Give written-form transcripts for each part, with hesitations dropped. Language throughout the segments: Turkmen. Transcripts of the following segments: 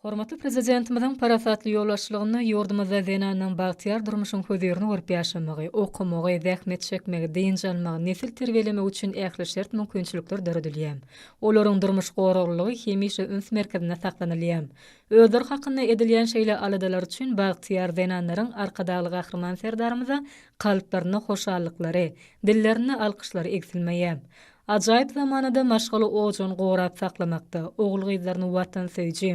Hormatly Prezidentimiziň parasatly ýolbaşçylygynda ýurdumyzda zenanyň bagtyýar durmuşyň hözirini görüp ýaşamagy, okamagy, zähmet çekmegi, dynç almagy, nesil terbiýelemegi üçin ähli şert-mümkinçilikler döredilýär. Olaryň durmuş goraglylygy hemişe üns merkezinde saklanylýar. Özleri hakynda edilýän şeýle aladalar üçin bagtyýar zenanlaryň Arkadagly Gahryman Serdarymyza kalplarynda hoşallyklary, dillerinde alkyşlary egsilmeýär. Ajaýyp zamanada maşgala ojagyny gorap saklamakda, ogul-gyzlaryny watansöýüji,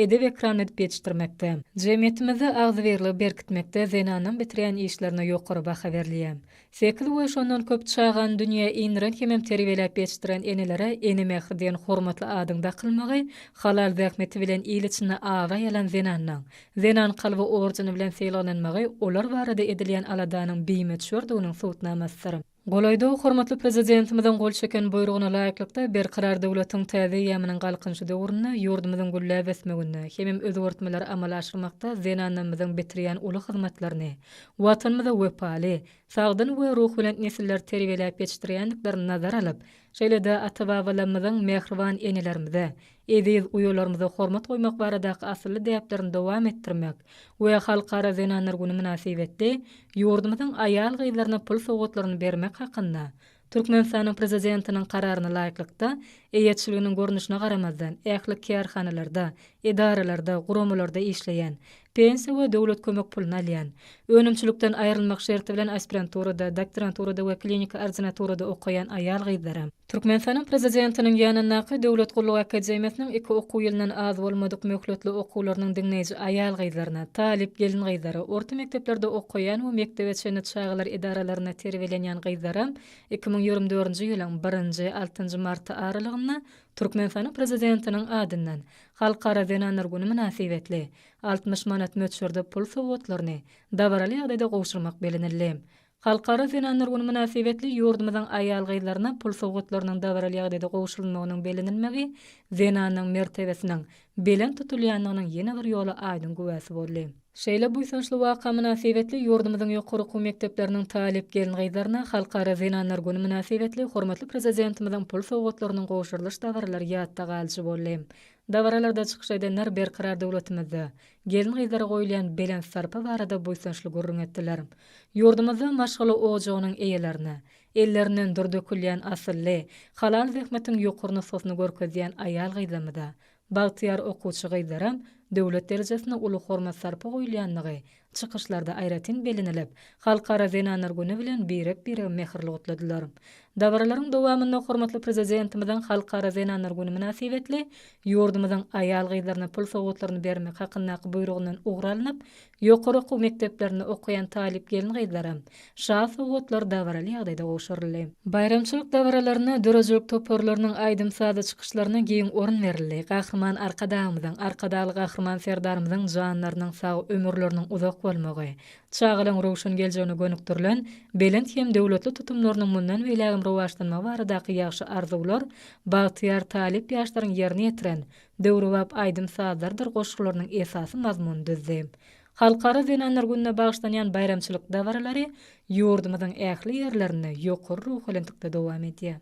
edep-ekramly edip ýetişdirmekde, jemgyýetimizde agzybirligi berkitmekde zenanlaryň bitirýän işlerine ýokary baha berilýär. Sekiz we şondan köp çagany dünýä indiren hemem terbiýeläp ýetişdiren enelere Ene mähri diýen hormatly adyň dakylmagy halal zähmeti bilen il içinde abraý alan zenanlaň Zenan kalby ordeni bilen sylaglanmagy olar barada edilýän aladanyň bimöçberdiginiň subutnamasydyr. Golaýda hormatly Prezidentimiziň gol çeken Buýrugyna laýyklykda, Berkarar döwletiň täze eýýamynyň Galkynyşy döwründe ýurdumyzyň gülläp ösmeginde hemem özgertmeleri amala aşyrmakda zenanlarymyzyň bitirýän uly hyzmatlaryny, Watanymyza wepaly, sagdyn we ruhubelent nesilleri terbiýeläp ýetişdirýändiklerini nazara alyp, şeýle-de ata-babalarymyzyň mähriban enelerimize, eziz uýalarymyza hormat goýmak baradaky asylly däplerini dowam etdirmek we Halkara zenanlar güni mynasybetli ýurdumyzyň aýal-gyzlaryna pul sowgatlaryny bermek hakynda Türkmenistanyň Prezidentiniň Kararyna laýyklykda, eýeçiliginiň görnüşine garamazdan, ähli kärhanalarda, edaralarda, guramalarda işleýän, pensiýa we döwlet kömek puluny alýan, önümçilikden aýrylmak şerti bilen aspiranturada, doktoranturada we kliniki ordinaturada okaýan aýal-gyzlara, Türkmenistanyň Prezidentiniň ýanyndaky Döwlet gullugy akademiýasynyň iki okuw ýylyndan az bolmadyk möhletli okuwlarynyň diňleýji aýal-gyzlaryna, talyp gelin-gyzlara, orta mekdeplerde okaýan we mekdebe çenli çagalar edaralarynda terbiýelenýän gyzlara 2024-nji ýylyň birinji, altynjy marty aralygynda Türkmenistanyň Prezidentiniň adyndan Halkara zenanlar güni mynasybetli 60 manat möçberde pul sowgatlaryny dabaraly ýagdaýda gowşurmak bellenildi. Halkara zenanlar güni mynasybetli ýurdumyzyň aýal-gyzlaryna pul sowgatlarynyň dabaraly ýagdaýda gowşurylmagynyň bellenilmegi zenanyň mertebesiniň belent tutulýandygynyň ýene bir ýola aýdyň güwäsi boldy. Şeýle buýsançly waka mynasybetli ýurdumyzyň ýokary okuw mekdepleriniň talyp gelin-gyzlaryna Halkara zenanlar güni mynasybetli hormatly Prezidentimiziň pul sowgatlarynyň gowşurylyş dabaralary ýatda galyjy boldy. Dabaralarda çykyş edenler Berkarar döwletimizde gelin-gyzlara goýulýan belent sarpa barada buýsançly gürrüň etdiler. Ýurdumyzda maşgala ojagynyň eýelerine, ellerinden dür dökülýän asylly, halal zähmetiň ýokary nusgasyny görkezýän aýal-gyzlarymyza, bagtyýar okuwçy gyzlara döwlet derejesinde uly hormat-sarpa goýulýandygy çykyşlarda aýratyn bellenilip, Halkara zenanlar güni bilen birek-biregi mähirli gutladylar. Dabaralaryň dowamynda hormatly Prezidentimiziň Halkara zenanlar güni mynasybetli ýurdumyzyň aýal-gyzlaryna pul sowgatlaryny bermek hakyndaky Buýrugyndan ugur alnyp, ýokary okuw mekdeplerinde okaýan talyp gelin-gyzlara Şa sowgatlary dabaraly ýagdaýda gowşuryldy. Baýramçylyk dabaralarynda döredijilik toparlarynyň aýdym-sazly çykyşlaryna giň orun berildi. Gahryman Arkadagymyzyň, Arkadagly Gahryman Serdarymyzyň janlarynyň sag, ömürleriniň uzak bolmagy, çagalaryň röwşen geljegine gönükdirilen belent hem döwletli tutumlarynyň mundan beýlägem rowaçlanmagy baradaky ýagşy arzuwlar bagtyýar talyp ýaşlaryň ýerine ýetiren döwrebap aýdym-sazlarydyr goşgularynyň esasy mazmunyny düzdi. Halkara zenanlar gününe bagyşlanýan baýramçylyk dabaralary ýurdumyzyň ähli ýerlerinde ýokary ruhubelentlikde dowam edýär.